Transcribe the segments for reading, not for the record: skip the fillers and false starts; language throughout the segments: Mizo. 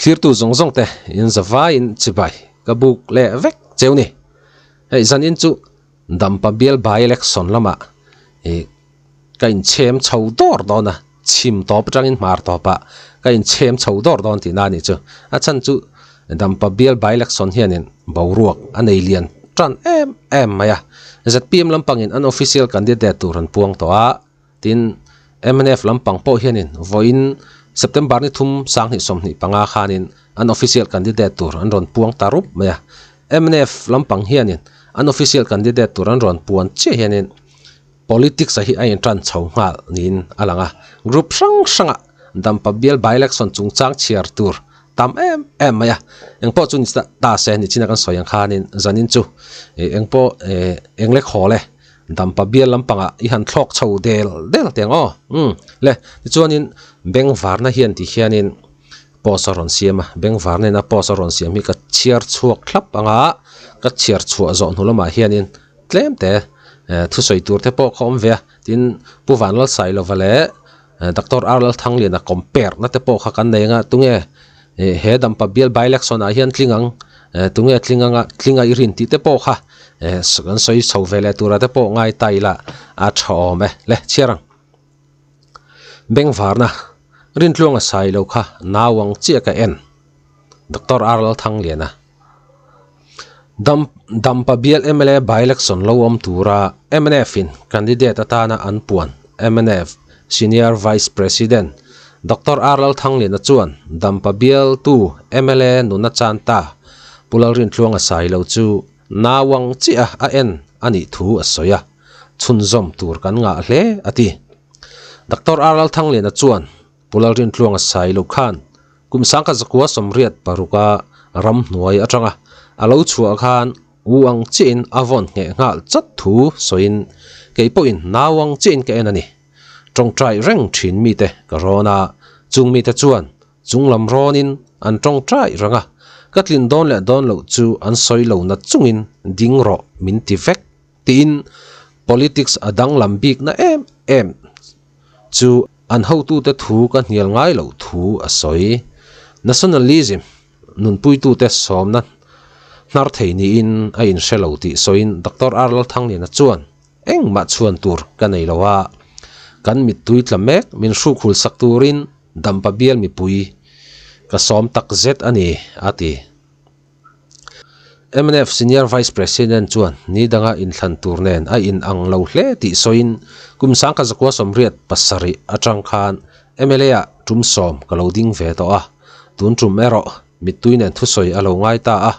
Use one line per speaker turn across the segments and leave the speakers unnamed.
Thlirtu zawng zawng te in zavaiin chibai ka buk leh vek cheu ni. Hei zanin chu Dampa bial by election lamah ih ka inchhem chho dawr dawn a, chhim tawp atangin hmar tawpah ka inchhem chho dawr dawn tihna a nih chu. A chhan chu Dampa bial by election hianin boruak a nei lian tan em em mai a. Zpm lampangin an official candidate tur an puang tawh a, tin mnf lampang pawh hianin vawiin September ni thum sanghnih 25 khanin an official candidate tur an rawn puang ta rup mai a. Mnf lampang hianin an official candidate tur an rawn puan chiah hianin politics a hi a intan chho nghal niin a lang a. Group hrang hrangah Dampa bial by-election chungchang chhiar tur tam em em mai a. Engpawh chu ni ta se nichina kan sawi ang khanin zanin chu engpawh engle khawl e Dampa bial lampangah i han thlawk chho del del teh ang aw. Umm le tichuanin bengvarna hian ti hianin post a rawn siam a, bengvarna ina post a rawn siam hi ka chhiar chhuak thlap ang a, ka chhiar chhuah zawh hnu lamah hianin tlem te thusawi tur te pawh kha awm ve a, tin Pu Vanlalsailova leh Doctor R Lalthangliana compare na te pawh kha kan nei anga tunge he Dampa bial by election ah hian tling ang tunge tling anga tling a i rin tih te pawh kha kan sawi chho ve leh tura te pawh ngai ta ila a tha awm e le chhiar ang. Bengvarna Rintluanga sai lo kha nau ang chiah ka en Doctor R Lalthangliana. Dam Dampa bial mla by-election lo awm tura mnf in candidate atana an puan mnf Senior Vice President Doctor R Lalthangliana chuan Dampa bialtu mla nuna chan ta Pu Lalrintluanga Sailo chu nauang chiah a en a nih thu a sawi a, chhunzawm tur kan ngah hle a ti. Doctor R Lalthangliana chuan Pu Lalrintluanga Sailo khan kum sangkhat zakua 86 a ramhnuai atanga a lo chhuah khan u ang chiahin a vawn ngheh nghal chat thu sawiin kei pawhin nau ang chiahin ka en a ni. Tawngtai reng thin mite ka rawn a, chung mite chuan chunglam rawnin an tawngtai reng a, ka tlin dawn leh dawn loh chu an sawi lo na chungin ding rawh min ti vek tiin politics a danglam bikna em em chu an hotute thu ka hnial ngai loh thu a sawi. Nationalism nunpuitute sawmna hnar thei niin a inhre lo tih sawiin Doctor R Lalthangliana chuan engmah chhuan tur ka nei lo a, kan mittui tla mek min hrukhul sak turin Dampa bial mipui ka sawm tak zet a ni, a ti. Mnf Senior Vice President chuan ni danga inthlan tur nen a in ang lo hle tih sawiin kum 1987 atang khan mla ah tum sawm ka lo ding ve tawh a, tun tum erawh mittui nen thusawi a lo ngai ta a,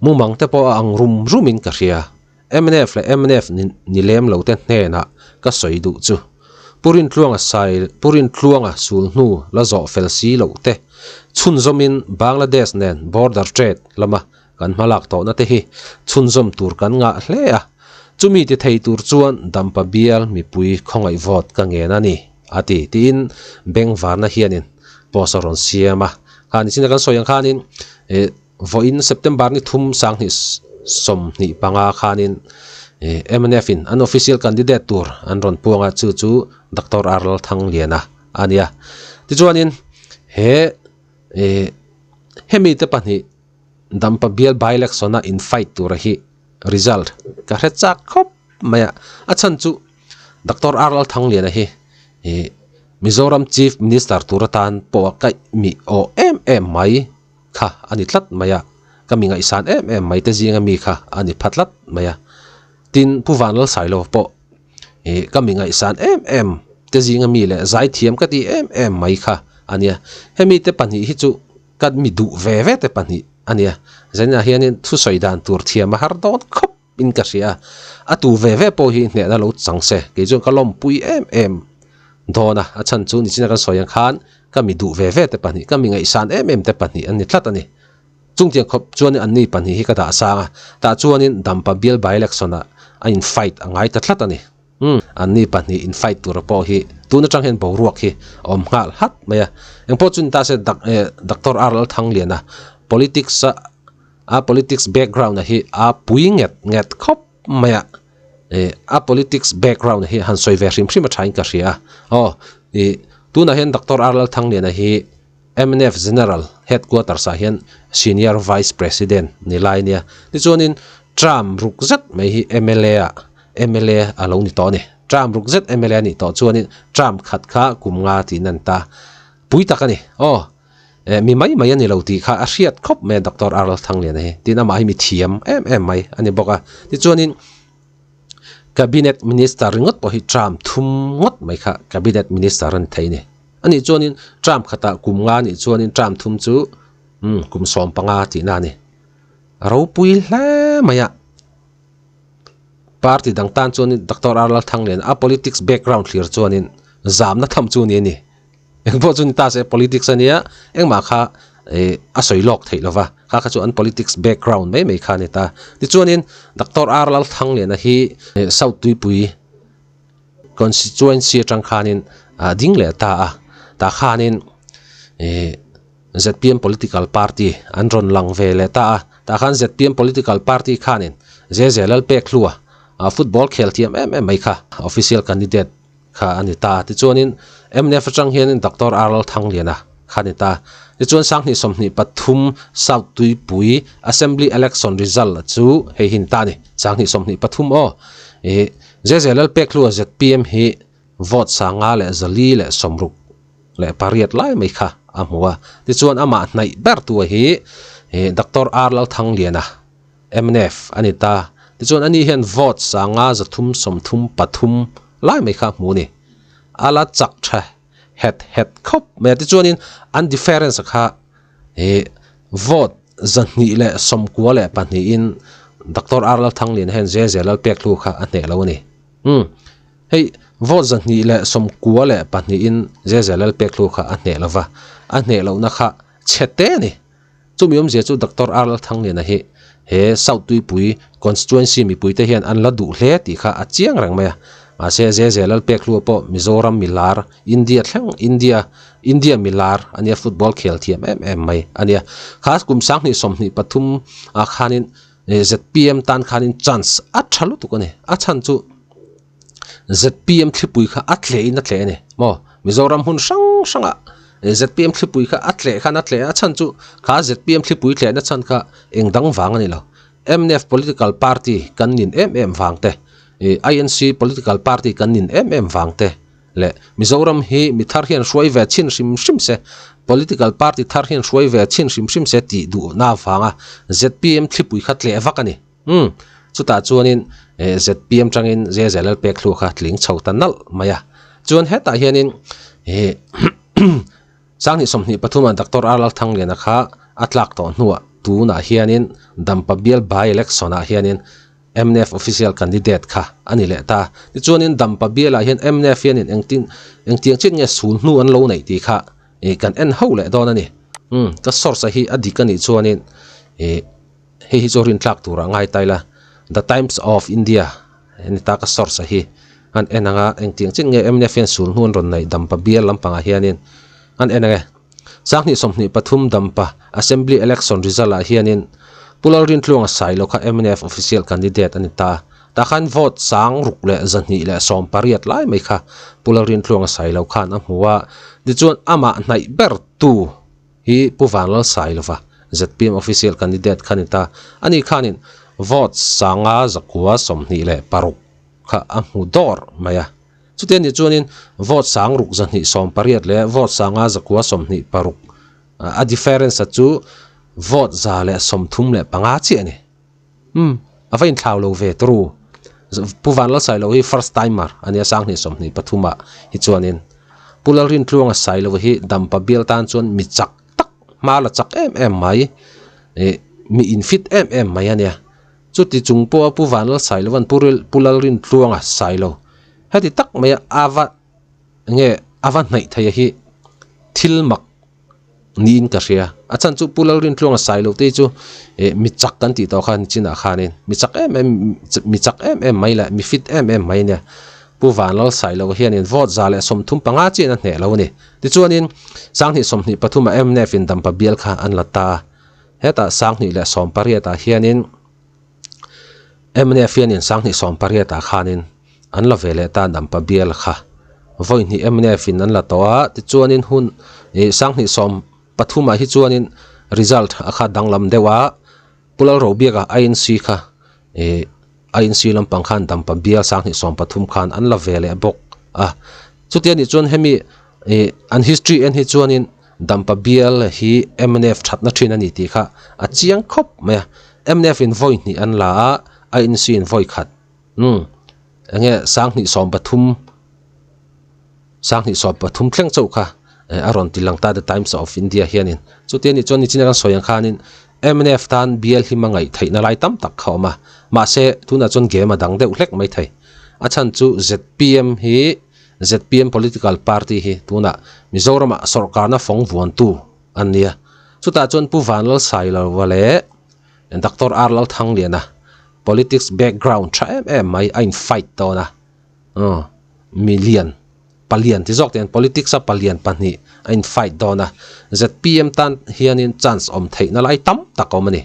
mumang te pawh a ang rum rum in ka hria. Mnf leh mnf ni lem lo te hnenah ka sawi duh chu Pu Rintluanga sai Pu Rintluanga sul hnu la zawh fel si loh te chhunzawmin Bangladesh nen border trade lama kan hmalak tawhna te hi chhunzawm tur kan ngah hle a, chumi ti thei tur chuan Dampa bial mipui khawngaih vote ka ngen a ni a ti tiin bengvarna hianin post a rawn siam a. Kha nichina kan sawi ang khanin ih Vawiin September ni thum 2025 khanin mnf in an official candidate tur an rawn puang a, chu chu Doctor R Lalthangliana a ni a. Tichuanin he hemi te pahnih Dampa bial by-election a in fight tura hi result ka hre chak khawp mai a, a chhan chu Doctor R Lalthangliana hi Mizoram Chief Minister tur atan pawh a kaih mih awh em em mai. Kha a ni tlat mai a, ka mi ngaihsan em em mai te zinga mi kha a ni pha tlat mai a. Tin, Pu Vanlalsailova pawh ih ka mi ngaihsan em em te zinga mi leh zaithiam ka tih em em mai kha a nia. Hemi te pahnih hi chu ka mi duh ve ve te pahnih a nia. Zaninah hianin thusawi dan tur thiam a har dawn khawp in ka hria a, a tu ve ve pawh hi hnehna lo chang se kei chuan ka lawmpui em em dawn a, a chhan chu nichina kan sawi ang khan ka mi duh ve ve te pahnih, ka mi ngaihsan em em te pahnih an ni tlat a ni. Chungtiang khawp chuanin an ni pahnih hi ka dah sang a, tah chuanin Dampa bial by election ah a in fight a ngai ta tlat a ni. Umm, an ni pahnih in fight tura pawh hi tun atang hian boruak hi a awm nghal hat mai a, engpawh chu ni ta se Doctor R Lalthangliana politics a A politics background a hi a pui nget nget khawp mai a, ih a politics background hi han sawi ve hrim hrim a thain ka hria a, aw ih tunah hian Doctor R Lalthangliana hi Mnf General Headquarters ah hian Senior Vice President ni lai nia. Tichuanin term ruk zet mai hi mla ah mla a lo ni tawh a ni. Term ruk zet mla a nih tawh chuanin term khat kha kum nga tiin a ni ta. Pui tak a ni. Aw. Eh mi mai mai a ni lo tih kha a hriat khawp mai a Doctor R Lalthangliana hi. Tin amah hi mi thiam em em mai a ni bawk a. Tichuanin Cabinet Minister ringawt pawh hi term thum ngawt mai kha Cabinet Minister a ni thei a ni. A nih chuanin term khatah kum nga nih chuanin term thum chu umm kum 15 tihna a ni. A ropui hle mai a. Party dang tan chuanin Doctor R Lalthangliana a politics background thlir chuanin zamna tham chu a ni a ni. Eng pawh chu ni ta se politics a nia engmah kha ih a sawi lawk theih lova kha kha chu an politics background mai mai kha a ni ta. Tichuanin Doctor R Lalthangliana hi South Tuipui constituency atang khanin a ding leh ta a tah khanin ih zpm political party an rawn lang ve leh ta a tah khan zpm political party khanin Zeze Lalpekhlua football khel thiam em em mai kha official candidate kha a ni ta. Tichuanin mnf atang hianin Doctor R Lalthangliana kha a ni ta. Tichuan 2023 South Tuipui Assembly Election result chu hei hi ni ta a ni. 2023 aw ih Zeze Lalpekhlua zpm hi vote 5,468 lai mai kha a hmu a. Tichuan amah hnaih ber tu hi ih Doctor R Lalthangliana Mnf a ni ta. Tichuan ani hian vote 5,333 lai mai kha a hmu a ni. A la chak tha het het khawp mai a. Tichuanin an difference kha ih vote 292 in Doctor R Lalthangliana hian Zeze Lalpekhlu kha a hneh lo a ni. Umm hei vote 292 in Zeze Lalpekhlu kha a hneh lo va, a hneh lohna kha chhe te a ni. Chumi awmzia chu Doctor R Lalthangliana hi he South Tuipui constituency mipuite hian an la duh hle tih kha a chiang reng mai a. Mahse Zeze Lalpekhlua pawh Mizoram milar, India thleng India India milar a nia football khel thiam em em mai a nia. Kha kum 2023 ah khanin zpm tan khanin chance a tha lutuk a ni. A chhan chu zpm thlipui kha a tleh in a tleh a ni maw Mizoram hmun hrang hrangah zpm thlipui kha a tleh khan a tleh a chhan chu kha zpm thlipui tlehna chhan kha eng dang vang a ni lo mnf political party kan nin em em vang te ih inc political party kan nin em em vang te leh Mizoram hi mi thar hian hruai ve chhin hrim hrim se political party thar hian hruai ve chhin hrim hrim se tih duhna vanga zpm thlipui kha tleh vak a ni. Umm, chutah chuanin eh zpm tangin Zeze Lalpekhlu kha tling chho ta nalh mai a. Chuan hetah hianin eh 2023 ah Doctor R Lalthangliana kha a tlak tawh hnuah tunah hianin Dampa bial by election ah hianin mnf official candidate kha a ni leh ta. Tichuanin Dampa bialah hian mnf hianin engtin engtiang chin nge sul hnu an lo neih tih kha eh kan en ho leh dawn a ni. Umm, ka source a hi a dik a nih chuanin eh. Hei hi chu rintlak turah ngai ta ila The Times of India heni ta ka source a hi an en anga engtiang chin nge mnf hian sul hnu an rawn neih dampa bial lampangah hianin an en ange 2023 dampa Assembly Election result ah hianin Pu Lalrintluanga Sailo kha mnf official candidate a ni ta tah khan vote 6218 lai mai kha Pu Lalrintluanga Sailo khan a hmu a tichuan amah hnaih ber tu Hi Pu Vanlal Sailova, zpm official candidate kha ni ta. Ani khanin vote 5,926 kha a hmu dawr mai a. Chuti anih chuanin vote 6,280 leh vote 5,926 a difference a chu vote 135 chiah a ni. Umm, a va inthlau lo ve turu. Pu Vanlal Sailo hi first timer a nia 2023 ah hi chuanin Pu Lalrintluanga Sailo hi Dampa bial tan chuan mi chak tak hma la chak em em mai ih mi infit em em mai a nia. Chuti chung pawha Pu Vanlal Sailova'n Pu Pu Lalrintluanga Sailo heti tak maia a va nge a va hnaih theih hi thil mak niin ka hria. A chhan chu Pu Lalrintluanga Sailo te hi chu eh mi chak kan tih tawh kha nichinah khanin mi chak em em mi chak em em mai leh mi fit em em mai ania. Pu Vanlal Sailo hianin vote 135 chian a hneh lo a ni. Tichuanin 2023 ah mnf in Dampa bial kha an la ta a. Hetah 2018 ah hianin mnf hianin 2018 ah khanin an la ve leh ta Dampa bial kha. Vawi hnih mnf in an la tawh a, tichuanin hun ih 20. pathumah hi chuanin result a kha danglam deuh a, Pu Lalrobiaka INC kha ih INC lampang khan Dampa bial 2013 khan an la ve leh bawk a. Chutia nih chuan hemi ih an history en hi chuanin Dampa bial hi mnf thatna thin a ni tih kha a chiang khawp mai a. Mnf in vawi hnih an la a, INC in vawi khat. Umm enge 2013 2013 thleng chauh kha a rawn ti lang ta The Times of India hianin. Chutia nih chuan nichina kan sawi ang khanin mnf tan bial hi hmangaih theihna lai tam tak kha a awm a. Mahse tunah chuan game a dang deuh hlek mai thei. A chhan chu zpm hi zpm political party hi tunah Mizoramah sawrkarna fawng vuantu an nia. Chutah chuan Pu Vanlalsailova leh Doctor R Lalthangliana politics background tha em em mai a in fight dawn a. Aw million palian ti zawk ten politics a palian pahnih a in fight dawn a zpm tan hianin chance awm theihna lai tam tak a awm a ni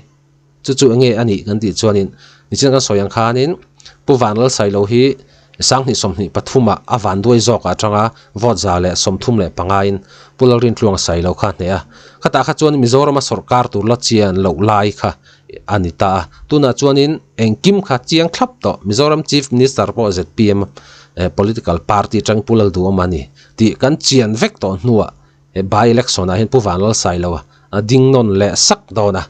chu chu enge a nih kan tih chuanin nichin kan sawi ang khanin Pu Vanlalsailo hi 2023 ah a van duai zawk ah atanga vote 135 in Pu Lalrintluanga Sailo kha a hneh a khatah kha chuan Mizoram a sawrkar tur la chian loh lai kha a ni ta a. Tunah chuanin engkim kha chiang thlap tawh. Mizoram Chief Minister pawh zpm political party atang Pu Lalduhawm a ni tih kan chian vek tawh hnuah he by election ah hian Pu Vanlalsailo a ding nawn leh sak dawn a,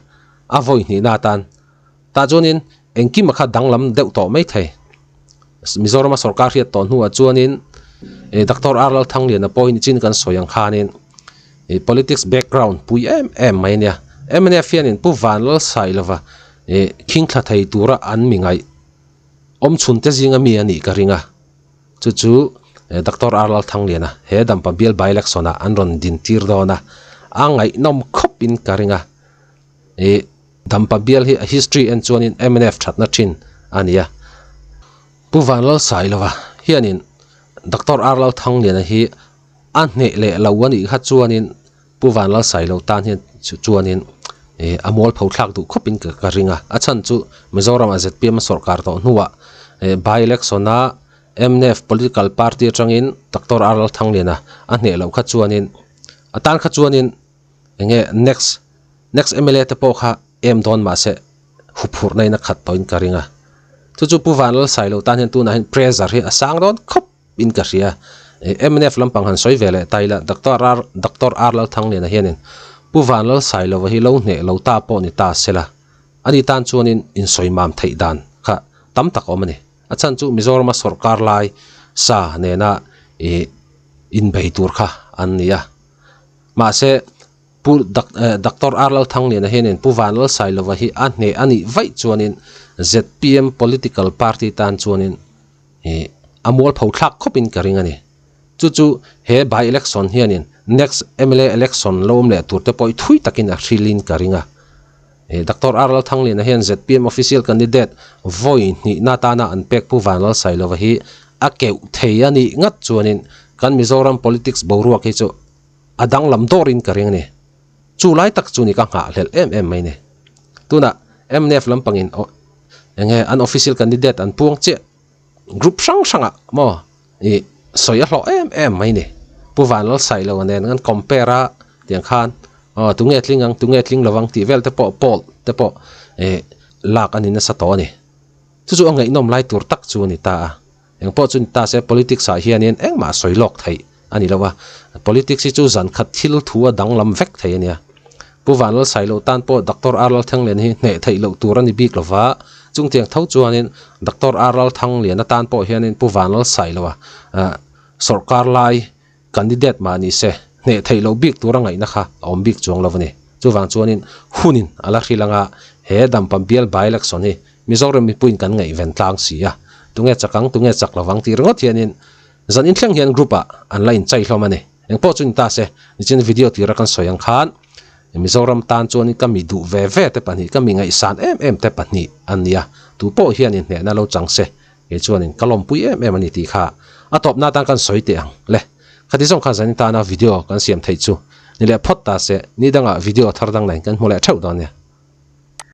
a vawi hnihna atan. Tah chuanin engkim a kha danglam deuh tawh mai thei. Mizorama sorkar hriat tawh hnuah chuanin Doctor R Lalthangliana pawhin chin kan sawi ang khanin politics background pui em em mai a nia. Mnf hianin Pu Vanlalsailova khing thla thei tura an mi ngaih awm chhun te zinga mi a nih ka ring a. Chu chu Doctor R Lalthangliana he Dampa bial by election ah an rawn din tir dawn a, a ngaihnawm khawp in ka ring a. Dampa bial hi a history en chuanin mnf thatna thin a ni a. Pu Vanlalsailova hianin Doctor R Lalthangliana hi a hneh leh lo a nih kha chuanin Pu Vanlalsailo tan hian chuanin a mualpho thlak duh khawpin ka ring a. A chhan chu Mizoramah zpm a sawrkar tawh hnuah by election a mnf political party atangin Doctor R Lalthangliana a hneh loh kha chuanin a tan kha chuanin enge next next mla te pawh kha em dawn mahse huphurh na in a khat tawhin ka ring a. Chu chu Pu Vanlalsailo tan hian tunah hian pressure hi a sang dawn khawp in ka hria. Mnf lampang han sawi ve leh ta ila Doctor R Doctor R Lalthangliana hianin Pu Vanlalsailova hi lo hneh lo ta pawh ni ta sela ani tan chuanin insawi mam theih dan kha tam tak a awm a ni. A chhan chu Mizorama sawrkar lai sa nena ih inbei tur kha an ni a. Mahse Pu Doctor R Lalthangliana hianin Pu Vanlalsailova hi a hneh a nih vaih chuanin zpm political party tan chuanin ih a mualpho thlak khawpin ka ring a ni. Chu chu he by election hianin next mla election lo awm leh tur te pawh hi thui takin a hrilhin ka ring a. Ih Doctor R Lalthangliana hian zpm official candidate vawi hnihna atana an pek Pu Vanlalsailova hi a keuh thei a nih ngat chuanin kan Mizoram politics boruak hi chu a danglam dawrin ka ring a ni. Chu lai tak chu ni ka nghahhlelh em em mai ni. Tunah mnf lampangin eng nge an official candidate an puang chiah group hrang hrangah maw ih sawi a hlawh em em mai ni. Pu Vanlalsailo nen an compare a tiang khan aw tunge tling ang tunge tling lovang tih vel te pawh poll te pawh ih lak a ni nasa tawh a ni. Chu chu a ngaihnawm lai tur tak chu a ni ta a. Eng pawh chu ni ta se politics ah hianin engmah sawi lawk theih a ni lo a, politics hi chu zan khat thil thu a danglam vek thei a nia. Pu Vanlalsailo tan pawh Doctor R Lalthanglian hi hneh theih loh tur a ni bik lo va, chungtiang tho chuanin Doctor R Lalthanglian atan pawh hianin Pu Vanlalsailoa sawrkar lai candidate mah ni se hneh theih loh bik tur a ngaihna kha a awm bik chuang lo a ni. Chuvang chuanin hunin a la hril anga he Dampa bial by election hi Mizoram mipuiin kan ngaihven tlang si a, tunge chak ang, tunge chak lovang tih ringawt hianin zan inthleng hian group ah an la inchai hlawm a ni. Engpawh chu ni ta se, nichin video tira kan sawi ang khan Mizoram tan chuanin ka mi duh ve ve te pahnih, ka mi ngaihsan em em te pahnih an ni a, tupawh hianin hnehna lo chang se, kei chuanin ka lawmpui em em a ni tih kha a tawpna atan kan sawi teh ang le. Khati zawng khan zanin tana video kan siam theih chu ni leh phawt ta se, ni dangah video thar dang nen kan hmu leh theuh dawn nia.